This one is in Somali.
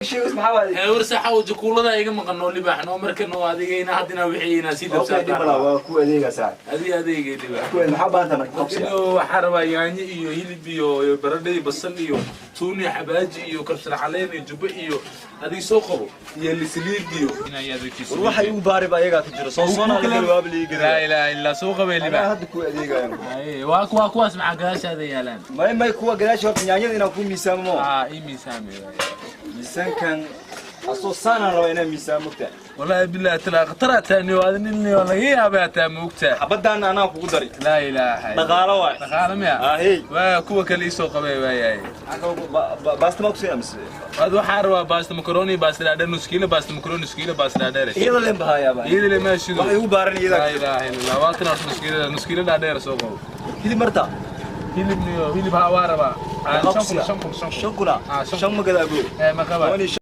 Sheegis maxaa waaye? Ee, war saxa oo jakuulada iga maqan oo libaax noo marka noo adigayna haddina wixii inaa sii Okay, dhib dabsaartaa. malaa, waa ku adeegaa saaxib. Adiga adeegay, libaax. Ku maxaa baanta marka qabsiga? Iyo waxaa rabaa yaanyo iyo hilib iyo baradho iyo basal iyo tuun iyo xabaaji iyo kabsar caleen iyo jubbo iyo adig soo qabo iyo lisaliid iyo War waxa igu baari ba ayagaa ku jira soo soona la waab liiga. Laa ilaaha illaa, soo qabay, Anaa libaax. Hadda ku adeegayo. Ay, waa kuwa kuwaas maxaa gadaashaada yaalaan? May kuwa gadaashi horta yaanyada inaan ku miisaamo. Aa, ii miisaame. Miisaankan asoo saanaan rabaa inaan miisaamo, mogtaa? Wallaahi billahi talaa khatara taani waa nin waa laga yaabaa taa, moogtaa? Xabadaan anaa kugu dari. Laa ilaaha. Dhaqaalo waay. Dhaqaalo miya? Ahey. Waa kuwa kale ii soo qabay waayahay. Baasta maa kusiiya mise? Waad waxaa rabaa baasta makaroni, baasta dhaadheer nus kiilo, baasta makaroni nus kiilo, baasta dhaadheer. Iyada leen bahayaaba. Iyada le maa shido. Waxa igu baaran iyada. Laa ilaaha illallah, waa tan horta nus kiilo, nus kiilo dhaadheer soo qabo. Hilib marta? Hilib niyo, hilib haa, waa rabaa. 5,000, 5,000, 5,000. 5,000 ah? Ah, 5,000. Shan ma gadaa, bro. Ee, ma qabaa? 15.